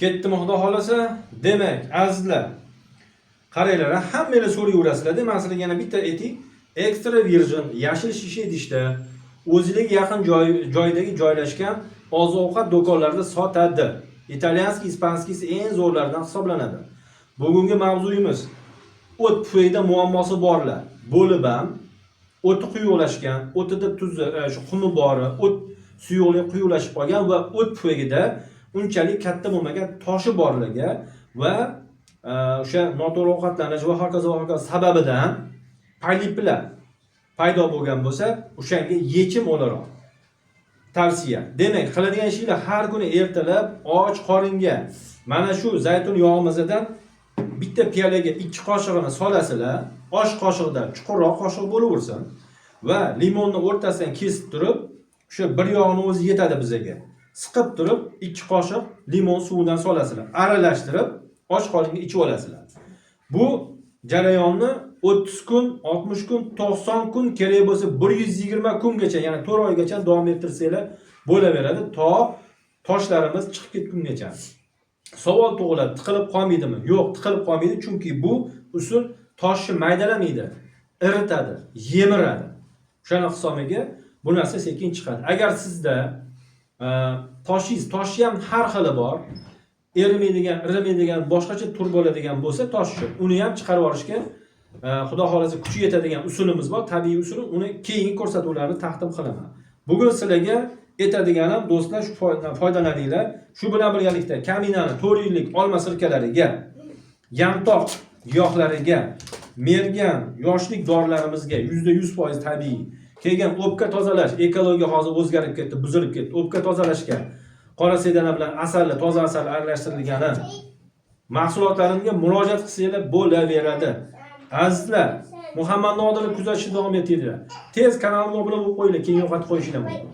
Ketdimi, xudo xohlasa? Demak, azizlar, qaranglar, hammanglar so'rayverasizlar. Man sizlarga yana bitta aytay. Extra virgin yashil shisha idishda o'zingizga yaqin joydagi joylashgan oziq-ovqat do'konlarida sotadi. Итальянский, испанский si eng zo'rlaridan hisoblanadi. Bugungi mavzuyimiz o't pufayda muammosi borlar bo'lib ham o'ti quyuqlashgan, o'tida tuzi, shu qumi bori, o't suyuqlik quyuqlashib qolgan va o't pufagida unchalik katta bo'lmagan toshi borligi va o'sha noto'g'ri ovqatlanish va hokazo va hokazo sababidan poliplar paydo bo'lgan bo'lsa, o'shanga yechim o'laroq tavsiya. Demak, qiladigan ishinglar: har kuni ertalab och qoringa mana shu zaytun yog'imizdan bitta piyolaga 2 qoshig'ini solasizlar, osh qoshig'ida chuqurroq qoshiq bo'laversin va limonni o'rtasidan kesib turib, o'sha bir yog'ini o'zi yetadi bizaga. Siqib turib 2 qoshiq limon suvidan solasizlar. Aralashtirib och qoringa ichib olasizlar. Bu jarayonni 30 kun, 60 kun, 90 kun, kerak bo'lsa 120 kungacha, ya'ni 4 oygacha davom ettirsanglar bo'laveradi, to toshlarimiz chiqib ketgungacha. Savol tug'iladi, tiqilib qolmaydimi? Yo'q, tiqilib qolmaydi, chunki bu usul toshni maydalamaydi, eritadi, yemiradi. O'shani hisobiga bu narsa sekin chiqadi. Agar sizda toshingiz, toshi ham har xili bor, erimaydigan, irimaydigan, boshqacha tur bo'ladigan bo'lsa toshni, uni ham chiqarib yuborishga xudo xohlasa kuchi yetadigan usulimiz bor, tabiiy usul, uni keyingi ko'rsatuvlarda taqdim qilaman. Bugun sizlarga aytadiganim, do'stlar, shu foydalaninglar. Shu bilan birgalikda kaminani 4 yillik olma sirkalariga, yantoq giyohlariga, mergan, yoshlik dorilarimizga 100% tabiiy. Keyin o'pka tozalash, ekologiya hozir o'zgarib ketdi, buzilib ketdi. O'pka tozalashga qora sedana bilan asalli, toza asal aralashtirilgani mahsulotlarimga murojaat qilsanglar bo'laveradi. Azizlar, Muhammad Nodirni kuzatishni davom etinglar. Tez kanalimga obuna bo'lib qo'yinglar, keyin yo'qotib qo'yishinglar mumkin.